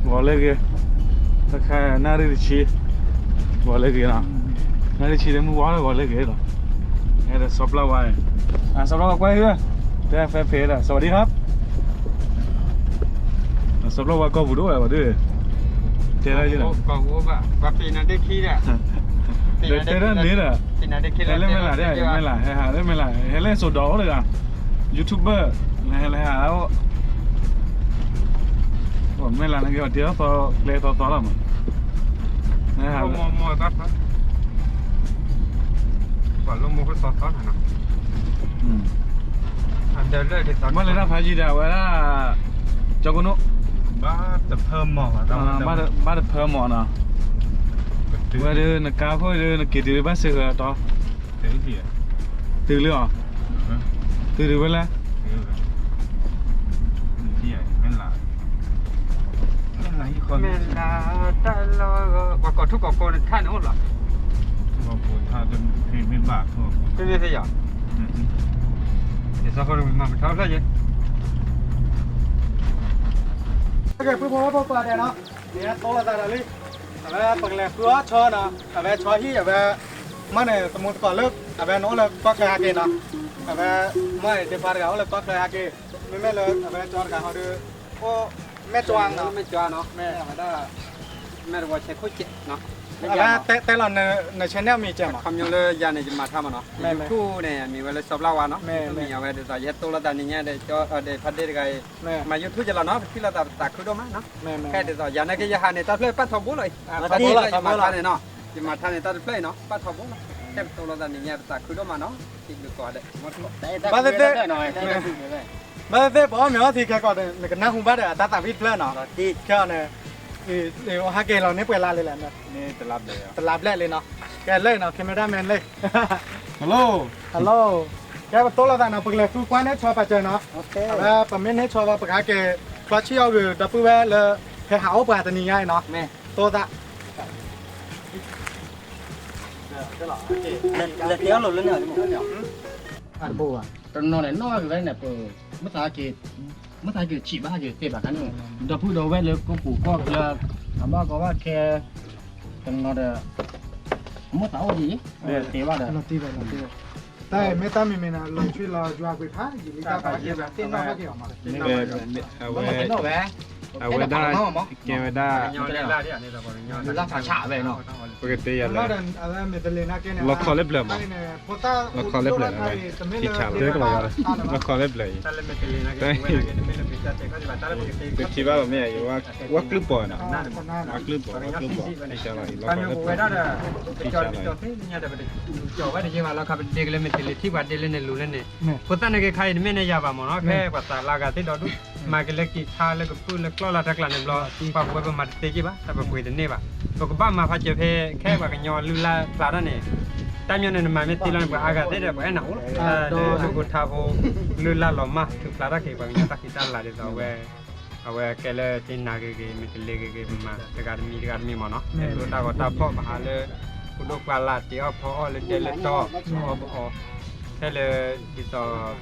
ဂီၤလၢဂ့ၤ, တခါနၣ်ရံၣ်တဆံ, ဂီၤလၢဂ့ၤနီၤ, နၣ်ရံၣ်တဆံလၢမုၢ်ဝါလၢဂီၤလၢဂ့ၤနီၤ, အဲၣ်ဒိးစီၤပျၢ်ဝါ, အစီၤပျၢ်ဝါကွၢ်ဟံၣ်ဝဲ, တဲဖဲဖဲဒၣ် สวัสดีครับ, အစီၤပျၢ်ဝါကီၢ်ပူၤဒိၣ်ဝဲဘၣ်ဒုး, တဲလၢယ, တဲဒၣ်န့ၣ်ဒီး, ဟဲလၢမဲာ်လးဒ်, မဲာ်လး ဟဲဟးလၢမဲာ်လး ဟဲလၢစိၤဒီးအိၣ်တဂၤ YouTuber လဲၤဟဲလဲၤဟး, မဲာ်လးန့ၣ်က့ၤအီၤတ့ထီၣ်သီကျဲသီသီလီၤမး, ပှၤလၢမိၢ်ကသီသီနၤနီၤ, မ့ၢ်လဲၤတၢ်ဖးယံၤဒီး အဝဲဒၣ် ကၠီကနိ, ဘၣ်တဖၢမီၢ်နီၤ, ဝဲဒၣ်နကါခိၣ်ဒီး နက့ၤတုၤလၢဘၣ်စ့ၢ်ကီးတီ တုၤလံအီၤ, တုၤဒုးဝဲလဲၣ်, မဲာ်လးတၢ်လီၢ် ပှၤကိးထူၣ်ကိးကိးန့ၣ်ထါန့ၣ်အိၣ်လီၤ, မ့ၢ်သ့ယီၤ, ယသးဃိမၤမထါဖျၢၣ်ယဲ, ကဲ ပုၢ်ဖိဝဲၢ်ဖိကိးဂၤဒဲးနီၤ, နတိလိာ်သးဒီးလံ, အဝဲပကလဲၤဃုအီၣ်ဆီနီၤ, အဝဲဆီဟံၣ်အဝဲ, မ့ၢ်န့ၣ် သမူသကိးလၢ အဝဲနအိၣ်လၢကီၢ်ချၢဟဲက့ၤနီၤ, အဝဲ, မ့ၢ်သ့ၣ်တဖၣ်တဂၤအိၣ်လၢကီၢ်ချၢဟဲက့ၤ, မ့မ့ၢ်လၢအဝဲကၠီတဂၤဟီဒီး, အိၣ်, မဲၢ်ကၠီနီၤ, မဲၢ်ကၠီနီၤ, မ့ၢ်အဝဲဒၣ် မဲာ်တဝီဆဲးခိၣ်စဲးနီၤ, အဝဲတဲလီၤန channel မံၤကဲမး, ခီပညီလၢယၤန့ၣ် ယမၤထါမးနီၤ, YouTube န့ၣ် မံၤဝဲလၢစီၤပျၢ်ဝါနီၤ, မံၤအဝဲဒ်သိး ယဟဲတိလိာ်သးနံၤညါဒီး ကၠီဒီးဖးဒ့တဂၤအံၤ, မၤ YouTube ကလီၤနီၤ, ပထံၣ်လိာ်သးပသးခုဒိၣ်မးနီၤ, ခဲဒ်သိး ယၤနာ်က့ ယဟးန့ၣ် တၢ်ဖျၢၣ်ပာ်ထီဘိလီၤအံၤ, ယမၤထါန့ၣ် တၢ်တဖျၢၣ်အံၤနီၤ ပာ်ထီဘိလီၤ, ခဲပတိလိာ်သးနံၤညါ ပသးခုဒိၣ်မးနီၤ, ထံဘျုးကိးဂၤဒဲး ဘၣ်သ့ၣ်သ့ၣ်, ဘၣ်သ့ၣ်သ့ၣ် ပအီၣ်မ့ၤအီထံခဲကိးဒီး နကနၢ်ဟူဘၣ်ဒီးအတၢ်သးဝံၣ်တဖျၢၣ်နီၤ, ခဲအံၤန့ၣ်, ဟဲက့ၤလီၤန့ၢ်ပှဲၤလါလံလဲၣ်, တလါဘျဲၣ်လံနီၤ, ကဲလၢအံၤနီၤ cameraman လၢ, hello, hello, ကဲပတိလိာ်သးနီၤ ပကလဲၤဃုကွၢ်န့ၢ်ဆီပာ်စၢၤနီၤ, အဝဲပမ့ၢ်န့ၢ်ဆီဘၣ် ပကဟဲက့ၤ ကျီဆံၣ်အီၣ်ဂ့ၤ ဒီပုၢ်ဝဲၢ်လၢ ဟဲဟးအိၣ်ပှၤတနံၤညါအံၤနီၤ, တိလိာ်သး လဲၤတဲအီၣ်လိာ်လၢန့ၣ်, တနီၤန့ၣ် နီၣ်ဂ့ၤဝဲန့ၣ် ပ, မ့ၢ်သးက့ၤ, မ့ၢ်သးက့ၤဆံးဘၣ်က့ၤသ့ဘၣ်ခါန့ၣ်, ဒီပုၢ်ဒီဝဲၢ်လၢကီၢ်ပူၤကီၢ်ချၢ, အဘၣ်ကီဘၣ်ခဲ, တနီၤဒီး, မိၢ်သးအိၣ်ဒ်, တဲဘၣ်ဒီး, တၢ်မ့ၢ်တၢ်မံၤမံၤန့ၣ် လီၤဆွံလီၤယွၤကွံာ်ဖး, ယလံတၢ်ဖးယံၤဝဲသ့ၣ်နီၣ်ဖးက့ၤအီၤမး, အဝဲ, အဝဲဒၣ်, ကဲဝဲဒၣ် လၢလၢဖးဆးဝဲနီၤ, ပကတဲယၤလၢ, လီၤခီလၢဘျၢၣ်မး, လီၤခီလၢဘျၢၣ်, ဖံဆးလီၤ, လီၤခီလၢဘျၢၣ်အံၤ, ပထံၣ်ဘၣ်လီၤမ့ၢ်ဧါ, ဝဲကျုၢ်ပီၤနီၤ, ဝဲကျုၢ်ပီၤ, ဝဲကျုၢ်ပီၤ, ဖံဆးလီၤအံၤ, လီၤခီလၢဘျၢၣ်, ဖံဆးလီၤအံၤ, ပဝဲဒၣ်ဒီး, ပကၠီဝဲတက့ၤဝဲလီၤခါ ပဒ့ကလၢမ့ၢ်တလ့ၤထံၣ်ပှၤဒ့လၢန့ၣ်လူၤလၢန့ၣ်, ဖိသၣ်န့ၣ်က့ၤခါအံၤတမ့ၢ်န့ၣ်ယၤဘၣ်မးနီၤ, ဖဲပှၤသးလၢအဂၤသ့ၣ်ဒီဒူၣ် မၤက့ၤလၢက့ၤဆါလၢကပုၢ်လၢကျီၢ်လၢတၢ်ကျးန့ၣ်ဘျီ, ပှၤပဝဲပမၤတသ့က့ၤဘၣ် တၢ်ပပှ့ၤတန့ၢ်ဘၣ်, ပကဘၣ်မၤဖးစၢၤဖဲ ခဲပှၤကညီလုၢ်လၢ်ဖျါထီၣ်န့ၣ်, တၢ်မညီန့ၣ် နမၤမ့ၢ်သ့လီၤန့ၣ် ပှၤအါဂၤသ့ၣ်ဒီး ပှၤအဲၣ်နၤအိၣ်လီၤ, လၢဒိကထါဖိ, လုၢ်လၢ်လီၤမၢ်ထုးဖျါထီၣ်က့ၤ ပှၤကညီတၢ်ဃံတၢ်လၤဒ်သိးဝဲ, အဝဲကဲလၢသ့ၣ်နၤဂ့ၤဂ့ၤ မ့ၢ်တလ့ၤဂ့ၤဂ့ၤ ပမၤတဂၤတမံၤတဂၤတမံၤမးနီၤ, ပဒိတၢ်ဂီၤတၢ်ဖီၣ် ပဟးလၢ, ပဒိၣ်ပှၢ်လၢ် တ့အီၣ်ဖီအီၣ်လၢဒဲလၢတီၢ်, ပအီၣ်ပအီ, ဖဲလၢ, ဒ်သိး, ပဟ့ၣ်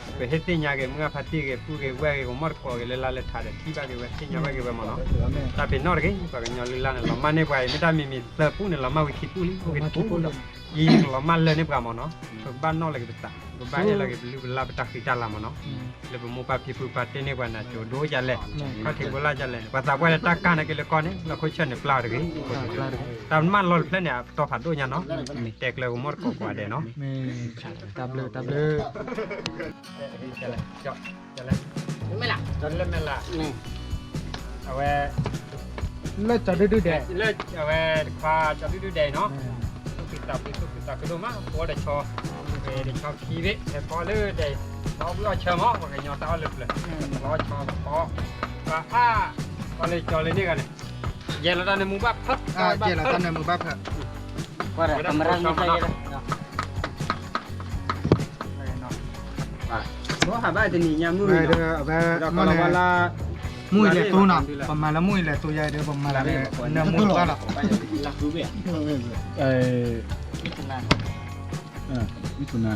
သ့ၣ်ညါက့ၤ မုၢ်ဂၢ်ဖါတံၢ်ဂ့ၤ ပုၢ်ဂ့ၤဝဲၢ်ဂ့ၤ ဂီၤမီၢ်တကိးဂ့ၤ လၢလါလၢထးဒီး ထံၣ်ဘၣ်က့ၤဝဲ သ့ၣ်ညါဘၣ်က့ၤဝဲမးနီၤ, တၢ်ဖံးနီၣ်တဂ့ၤ ပှၤကညီလုၢ်လၢ်န့ၣ် လီၤမၢ်န့ၢ်ပှၤအံၤ မ့ၢ်တၢ်မံၤမံၤသၢပူန့ၣ် လီၤမၢ်ဝံၤခံပူလံ အိၣ်က့ၤတပူလီၤ, ယံာ်လီၤမၢ်လၢန့ၢ်ပှၤမးနီၤ, ပကဘၣ်နီၣ်လီၤက့ၤပသး ပကဘၣ်အဲၣ်လီၤက့ၤပလုၢ်ပလၢ်ပတၢ်ဃံတၢ်လၤမးနီၤ, လၢပမိၢ်ပၢ်ဖံဖုပၢ်တ့န့ၢ်ပှၤန့ၣ် ကၠိဒိၣ်ဒ်လဲၣ်, ခီၣ်ထံးဘိလၢ်ဒ်လဲၣ် ပှၤသးပှၢ်လၢတၢ်ကၢ်န့ၣ်က့ၤလၢကီၢ်န့ၣ် လီၢ်ခိၣ်ဆၢၣ်န့ၣ်ပျၢ်တဂ့ၤ, တၢ်မၢ်လီၤတဖျၢၣ်န့ၣ် အတီၢ်ဖးဒိၣ်ညါနီၤ, တဲကျၢၤကမိၢ်တကိးကိးဂၤဒဲးနီၤ, တၢ်ဘျုးတၢ်ဘျုး မ့ၢ်လၢ, အဝဲ, လၢကၠီဒုဒုဒဲး, လၢအဝဲတခွါကၠီဒုဒုဒဲးနီၤ, သူၣ်ဖှံသးဖှံသူၣ်ဖှံသးခုဒိၣ်မး ပဝဲတဆီ, ဝဲတဆီခံဘ့ၣ် ဟဲဖီလၢဒဲး, ပအီၣ်ဘှံးအီၣ်ဆၢမး ပှၤကညီတၢ်အီၣ်လၢပျၢၤ, ပအီၣ်ဆီပဖီ, ပှၤအါ, ပှၤလၢကၠီလၢန့ၣ်ဂၤန့ၣ်, ယဲၢ်လီၤတၢ်န့ၣ်မူဘၣ်ဖၢ, ယဲၢ်လီၤတၢ်န့ၣ်မူဘၣ်ဖၢ ဘၣ်ဟးဘၣ်တနံၤညါမုၢ်ဒီး, မုၢ်အံၤလဲၤသူနီၤ, ပမၤလၢမုၢ်အံၤလဲၤသူယဲဒီး ပမၤလၢနၢမူတဘၣ်လီၤ, မံထူနၤ,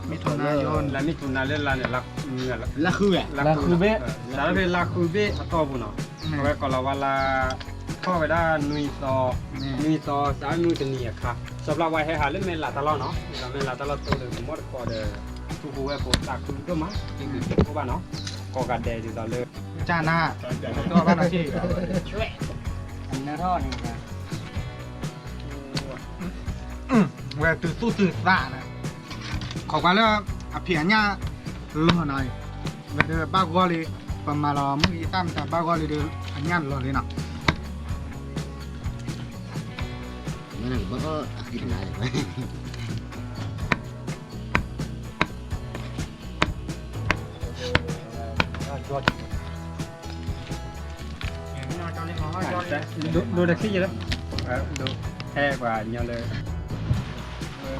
မံထူနၤ, လါမံထူနၤလၢလါန့ၣ်, လါဃုဘ့ၣ်, လါဃုဘ့ၣ်, လါဃုဘ့ၣ်အတီၢ်ပူၤနီၤ, အဝဲကိးလီၤဝဲလၢ ထီၣ်ဝဲဒၣ်နွံသီ, နွံသီ စးမုၢ်တနံၤအခါ, စီၤပျၢ်ဝါဟဲဟးလၢမဲၢ်လးတၢ်လီၢ်နီၤ, ဒီးမဲၢ်လးတၢ်လီၢ်တိဒီး ကမီၣ်တကိးဒီး ပုၢ်ဖိဝဲၢ်ဖိသးခုဒိၣ်မး, တံၤက့ၤဖိဘၣ်နီၤ, ကိးဂၤဒဲးဒ်သိးလၢ ကနၣ်, ဒီးဘၣ်နီၤ, ဝဲတုၤသူၣ်တုၤသးန့ၣ်, ခိးကွၢ်လၢအဖံးအညၣ်လီၤနီၤ, ဝဲဒၣ်ဘၣ်ဂီၢ်လံ, ပမၤလီၤမုၢ်အံၤတၢ်မတၤဘၣ်ဂီၢ်လံဒီး အညၣ်လီၤလံနီၤ. ဒိးတဆံယဲလၢ, ဒိးဟဲပှၤညီလၢ,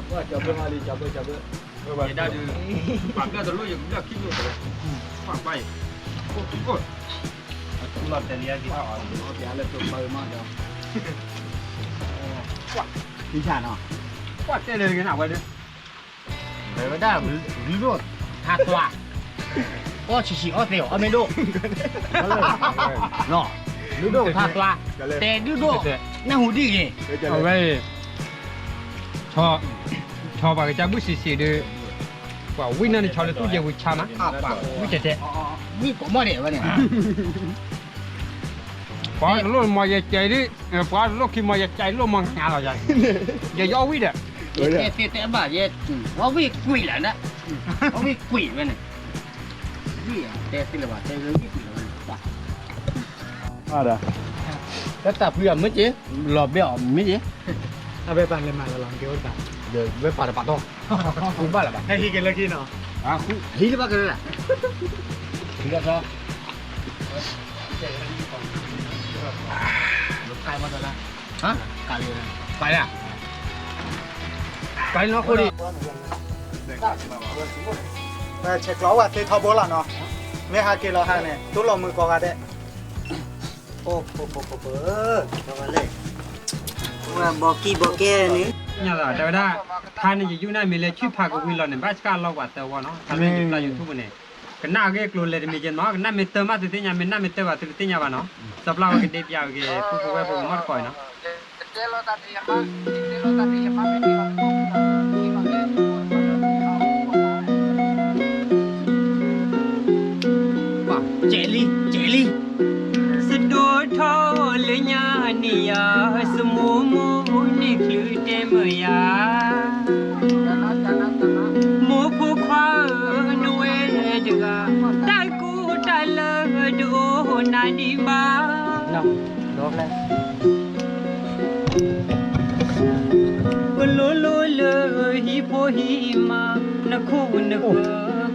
ယဒၣ်ဒုး, ပှၤဘျၢၣ်တလိၣ်ယကဘျၢၣ်ခံလိၣ်, ပှၤဘၣ်အံၤ, အိၣ်, အိၣ်, အထူလီၤတဲာ်လံအဂ့ၢ်, ပှၤတဲလၢဂ့ၤနဝဲဒၣ်, ဝဲဒၣ်, လုၢ်ဒိၣ်ထါသွါ, အီၣ်ဆံးဆံးအီၣ်သ့အီၣ်မ့ၢ်ဒိၣ်, လုၢ်ဒိၣ်ထါသွါ, တဲဒုၣ်ဒိၣ်, နၢ်ဟူဒ်ဂ့ၤ, အဝဲအံၤ, ဆီပှၤကစၢ်ဘုၣ်ဆံးဆံးဒီး, ပှၤဝံၣ်နၢ်န့ၣ်ဆီလၢသူၣ်ယဲဝံၤဆါမး, ဝံၣ်တဲတဲ, ဝံၣ်ကိးမီၣ်ဒံးဝဲန့ၣ် ပှၤတလိၣ်မီၤယဲကဲဒ်, ပှၤတလိၣ်ခံမီၤယဲကဲလိၣ်မီၤညါလီၤယၤ, ယဲယအီၣ်ဝံၣ်ဒီး, ယတဲသ့တဲဘၣ်ယဲ, အီၣ်ဝံၣ်ကွံာ်လၢၤန, အီၣ်ဝံၣ်ကွံာ်ဝဲန့ၣ်, ဝံၣ်တဲသ့လၢၤဘၣ်တဲဝဲဝံၣ်ကွံာ်လၢၤဝဲန့ၣ်, တၢ်တၢ်ဖုအမ့ၢ်က့, လီၤဘဲအီၤမ့ၢ်က့, အဝဲပၢ်လဲၤမၤလီၤလီၤက့ၤအိၣ်တဘၣ်, ဒီးဝဲပာ်တပာ်တီၢ်, ဃူဘၣ်လၢၤဘၣ်, ဟဲဟံးက့ၤလၢခံနီၤ, ဟံးလၢဘၣ်ကရၢလၢ, ဟံးလၢထီ ကလီၤ, ကလီၤ, ကလီၤနီၢ်ခိၣ်ဒံး, ဆဲးကျိးဝဲသ့ထီဘိလီၤနီၤ, မ့ၢ်ဟးက့ၤလီၤဟးန့ၣ် တိၢ်လီၤမုာ်ကိးဂၤဒဲး, အိၣ်, ဘီကံၢ်ဘီကဲန့ၣ်, တဲဝဲဒၣ်, ခါန့ၣ်ယယူၢ်နၢ်မ့ၢ်လၢဆံၣ်ဖးကဝံၤလီၤန့ၣ် ဘၣ်ဆှၣ်လီၤပှၤသၢဝီနီၤ, ခါလၢယပျၢ် YouTube န့ၣ်, ကနၣ်အဂ့ၢ်အကျိၤလဲၤတမံၤကဲမး, ကနၣ်မ့ၢ်တၢ်မးသုသ့ၣ်ညါ, မ့ၢ်နၢ်မ့ၢ်တၢ်ဘၣ်သုတသ့ၣ်ညါဘၣ်နီၤ, စီၤပျၢ်ဝဲကဒ့ပျးဝဲက့ၤ ပုၢ်ဖိဝဲၢ်ဖိကမီၣ်တကိးအံၤနီၤ ကဲးလံ, ကဲးလံ, စဒိးထီၣ်လၢညါန့ၣ်ယၤ, စမိၢ်မိၢ်န့ၣ်ချုးတဲမုာ်ယၤ, မိၢ်ဖိခွါဧၢနဝဲတဂၤ, တၢ်ကိၢ်တၢ်လၢတအိၣ်နၤဒံးဘၣ် ကလိလိလၢဟံၣ်ဖိဟံၣ်မါ, နခိၣ်နဃၢၤ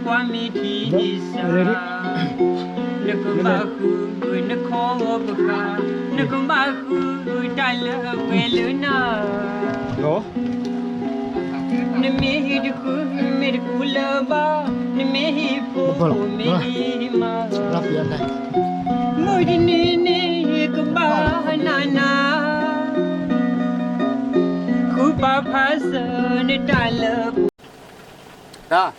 ကွၢ်မ့ၢ်ထံစှၤ, နကဘၣ်ဃုနခီပဃာ်, နကဘၣ်ဃုတၢ်လၢဝဲလၢနၤ နမ့ၢ်တဃုမ့ၢ်တကူလၢၤဘၣ်, နမ့ၢ်ဟံၣ်ဖိမ့ၢ်ဟံၣ်မါ, မုၢ်တနံၤန့ၣ်ကဘၣ် နၤနၤ, ဃုပာ်ဖးစၢၤနတၢ်လၢပူၤ တၢ်,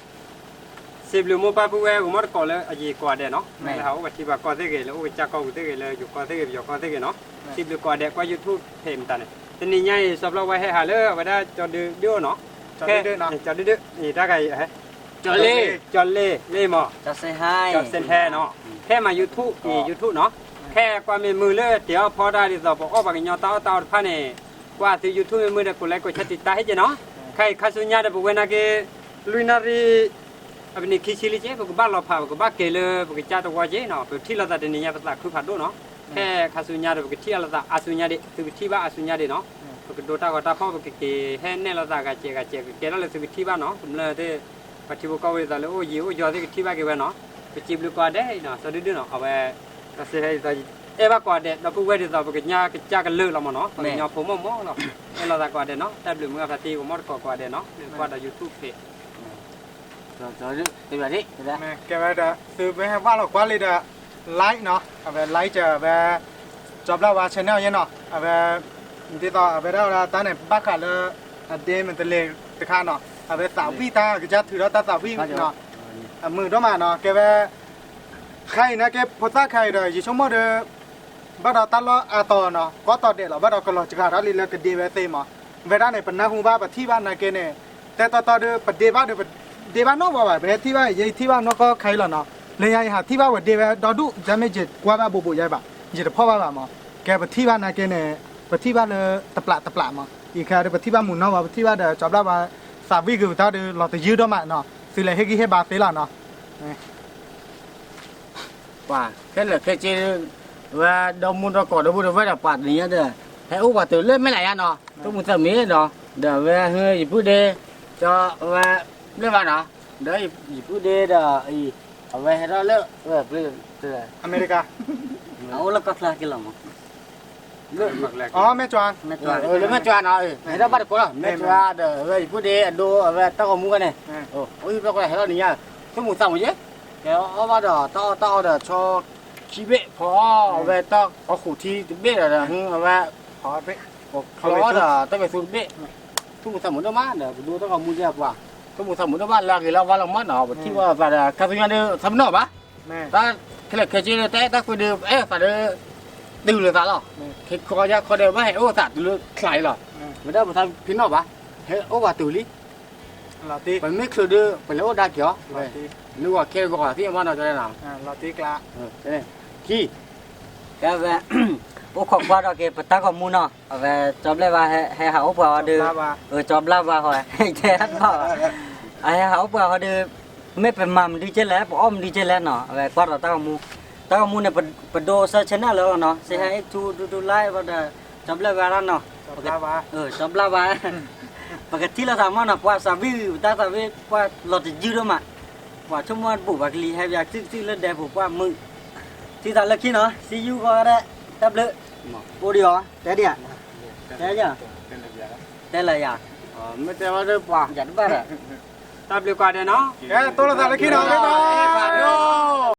စံးဘျုးမိၢ်ပၢ်ပုၢ်ဝဲၢ်ဂီၤမီၢ်တကိးလၢအယံၤကိးဂၤဒဲးနီၤ, မ့ၢ်လၢဟးအိၣ်ပှၤထံပှၤကီၢ်သ့ၣ်ဂ့ၤ, လၢအိၣ်ကစၢ်ကီၢ်ပူၤသ့ၣ်ဂ့ၤ, လၢယိၤကီၢ်သ့ၣ်ဂ့ၤ, ပယီၤကီၢ်သ့ၣ်ဂ့ၤနီၤ, စံးဘျုးကိးဂၤဒဲးကွၢ် YouTube ဖဲမတၤန့ၣ်, တနံၤညါအံၤ စီၤပျီဝဲဟဲဟးလၢအဝဲဒၣ်ကၠီဒုဒုအိၣ်နီၤ, ကၠီဒုဒု, တၢ်ဂၤအံၤ ကၠီလ့, ကၠီလ့, လ့မီၤ, ကၠီစ့ဟဲနီၤ, ဖဲမၤ YouTube အံၤ YouTube နီၤ, ဖဲကွၢ်မ့ၢ်မုာ်လၢတ့ၢ်အီၣ်ဖီတၢ် ဒ်သိးပအီၣ်ပှၤကညီတၢ်အီၣ်တၢ်အီတဖၣ်န့ၣ်, ကွၢ်သု YouTube မ့ၢ်မုာ်ဒီး ကိးလဲကိးဆၢတံာ်တာ်ဟ့ၣ်က့ၤနီၤ, ခဲအံၤခါဆူညါဒီးပဝဲနာ်က့ လွံၢ်နၣ်ရံၣ် အပနံးခံဆံလံက့ ပကဘၣ်လီၤဖး ပကဘၣ်က့ၤလၢပကစၢ်တဝီက့နီၤ, ပကထံၣ်လိာ်သးတနံၤညါ ပသးခုဖးဒိၣ်နီၤ, ဖဲခါဆူညါဒီး ပကထံၣ်အလိာ်သးအါဆူညါဒံး သုကထံၣ်ဘၣ်အါဆူညါဒံးနီၤ, ပကဒိတၢ်ဂီၤတၢ်ဖီၣ် ပကက့ၤဟဲနဲၣ်လိာ်သးဂၤစဲး ဂၤစဲး ကကဲထီၣ်လၢသုကထံၣ်ဘၣ်နီၤ, ကမျၢၢ်သ့ၣ် ပှၤထံဖိကီၢ်ဖိဒ်သိးလၢအိၣ်ယံၤအိၣ်ယီၤသ့ၣ်ကထံၣ်ဘၣ်က့ၤဝဲနီၤ, ပစံးဘျုးကိးဂၤဒဲးနီၤ, စီၤဒုဒုနီၤ, အဝဲ ကစ့ဟဲဒ်သိး အဲၣ်ဘၣ်ကိးဂၤဒဲး ဒီပုၢ်ဝဲၢ်ဒ်သိး ပကညါကစၢ်ကလုာ်လီၤမးနီၤ, ပှၤကညီဖိမီၢ်မီၢ်လီၤ, အဲၣ်လိာ်သးကိးဂၤဒဲးနီၤ, တၢ်ဘျုးမုၢ်အဖါတံၢ် ဂီၤမီၢ်တကိးကိးဂၤဒဲးနီၤ, ကွၢ်ဒီး YouTube ဖဲ ကဲဝဲဒၣ် သုမ့ၢ်ဟဲဘၣ်လီၤကွၢ်လံဒီး like နီၤ, အဝဲ like အဝဲ စီၤပျီဝါ channel ယဲနီၤ, အဝဲ ဒ်သိးအဝဲဒၣ်ဝဲဒၣ်တၢ်န့ၣ် ဘၣ်ဃးလၢ အဒ့မ့ၢ်တလ့ၤတခါနီၤ, အဝဲသးဝံၣ်တၢ်ကစၢ်ထုးထီၣ်တၢ်သးဝံၣ်နီၤ, အမုာ်ဒိၣ်မးနီၤ, ကဲဝဲ ခဲအံၤနာ်က့ ဖိသၣ်ခဲအံၤဒီး ယဆိကမိၣ်ဒီး ဘၣ်ဒီးတၢ်လီၢ်အါတီၤနီၤ ကီတီၤဒဲးလီၤ ဘၣ်ဒီးကလီၤစှၤထီၣ်လံလၢကဒ့ဝဲသ့မး, ဝဲဒၣ်န့ၣ် ပနၢ်ဟူဘၣ် ပထံၣ်ဘၣ်နာ်က့န့ၣ်, တဲတီတီဒီး ပဒ့ဘၣ်ဒီး ပဒ့ဘၣ်နီတဘျီဘၣ် ပဟဲထံၣ်ဘၣ် ယဲယထံၣ်ဘၣ်နီၢ်ကီၢ်ခါအံၤလီၤနီၤ, လၢညါယဟးထံၣ်ဘၣ်ဝဲဒ့ဝဲဒီဒူၣ် ယမ့ၢ်ယကွၢ်ဘၣ်ဘိးဘိးယါဘၣ်, ယတဖီၣ်ဘၣ်ဘၣ်မး, ကဲပထံၣ်ဘၣ်နာ်က့န့ၣ်, ပထံၣ်ဘၣ်လၢတပျးတပျးမး, အံၤခဲဒီး ပထံၣ်ဘၣ်မုၢ်နီၢ်ဝဲ ပထံၣ်ဘၣ်ဒီး ကၠီဘျၣ်ဝါ သးဝံၣ်က့ၤပတၢ်ဒီး လီၤတယုၢ်ဒိၣ်မးနီၤ, သုလဲၤဟ့ၣ်ဂံၢ်ဟ့ၣ်ဘါသ့လီၤနီၤ. ပှၤခဲလၢာ်ခဲဆ့ ဝဲဒီမူဒီကီၢ်ဒီဘိဒီဝဲဒီး ပှၤတနံၤညါဒီး ဟဲအိၣ်ပှၤတုၤလၢမဲၢ်လးယါနီၤ, သူၣ်မုာ်သးမုာ်နီၤ, ဒီးဝဲဟ့ၣ်ယပုၢ်ဒ့ ကၠီဝဲဘျၢၣ်ဘၣ်နီၤ, ဒီးယပုၢ်ဒ့ဒီးအံၤ အဝဲဟဲထီၣ်လၢ ဝဲ အမဲရကၤ အအိၣ်လၢကီၢ်ချၢက့ၤလီၤမး လၢမဲၢ်ကၠွါ, လၢမဲၢ်ကၠွါနီၤ, ဟဲထီၣ်ဘၣ်တကိးလီၤ မဲၢ်ကၠွါဒီး အဝဲယပုၢ်ဒ့အဒိ အဝဲတၢ်ဂီၤမူဝဲန့ၣ်, အိၣ်ဟံၣ်ဖျိၣ်ကီၢ်ဒီး ဟဲထီၣ်နံၤညါ, သူၣ်မုာ်သးမုာ်ယဲ, ကဲအီၣ်ဘၣ်ဒီး တၢ်အီၣ်တၢ်အီဒီး ဆီခံဘ့ၣ်ဖီအီၣ် အဝဲတၢ်အီၣ်ဃိးထံတဘ့ၣ်ဒီး အဝဲ ဖီအီၣ်ဒီး တၢ်မဲာ်သူတဘ့ၣ်, သူၣ်မုာ်သးမုာ်ဒိၣ်မးဒီး ပဒိတၢ်ဂီၤမူယဲပှၤ, သူၣ်မုာ်သးမုာ်ဒိၣ်မး လၢအဂ့ၤလၢအဘၣ်လီၤမးနီၤ, ပထံၣ်ဘၣ်သးဒီး ခါဆူညါဒီး သးပနီၣ်ဘၣ် တၢ်ခဲလၢာ်ခဲဆ့ဒီး တၢ်အဲၣ်တၢ်ကွံဒီး ပအဲၣ်သးဒီး တုၤလၢသးလီၤ, ခဲခီယါခီဒီး ဘၣ်ဟဲအိၣ်သးတုၤလၢချးအံၤလီၤ, ဝဲဒၣ်ပသးဖံးနီၣ်ဘၣ်, ဟဲအိၣ်ပှၤတုၤလံ, ပမ့ၢ်ချုးဒီး ပလဲၤအိၣ်ဒါက့ၤအီၤ, လၢဂီၤခဲဂီၤသံအမါနီၤ ကၠီလဲနီၤ, ခံ ကဲဝဲ အိၣ်ခိးကွၢ်ဒီးက့ၤ ပတၢ်ဂီၤမူနီၤ, အဝဲကၠီဘျၢၣ်ဘၣ် ဟဲဟးအိၣ်ပှၤအီၤဒီး, ကၠီဘျၢၣ်ဘၣ်ဟီ, တဲဘၣ်ဘၣ်, အဟဲဟးအိၣ်ပှၤအီၤဒီး, မ့ၢ်ပမၤမနုၤကဲလဲၣ် ပအီၣ်မနုၤကဲလဲၣ်နီၤ, အဝဲကွၢ်ဒီးတၢ်ဂီၤမူ, တၢ်ဂီၤမူန့ၣ် ပဒိးစၢဆဲနဲၣ်လၢလီၤနီၤ, စဟဲအ့ၣ်ထူဒူဒူလါဘၣ်ဒီး, ကၠီဘျၢၣ်ဘၣ်နီၤ, ကၠီဘျၢၣ်ဘၣ်, ပကထံၣ်လိာ်သးမးနီၤ, ပှၤသးဝံၣ် ပတၢ်သးဝံၣ် ပှၤလီၤတယုၢ်ဒိၣ်မး, ပှၤဆိကမိၣ်တဘူၣ်ပှၤကလံၤ ဟဲပၠးကစုၣ်ကစုၣ်လၢဒဲပူၤ ပှၤမုာ်, ထံၣ်သးလၢခံနီၤ, စံယူၢ်ဃီဒီး, တၢ်ဘျုး, အိၣ်ဒံးအီၤ တဲဒံးဧါ, တဲဒံး, တဲလၢယၤ, မ့ၢ်တဲဝဲဒၣ်ပှၤ, ယၤတဘၣ်ဒီး, တၢ်ဘျုးကွၢ်ဒဲးနီၤ, ကဲတိၢ်လိာ်သးလၢခံနီၤ, ဘၣ်ဘၣ်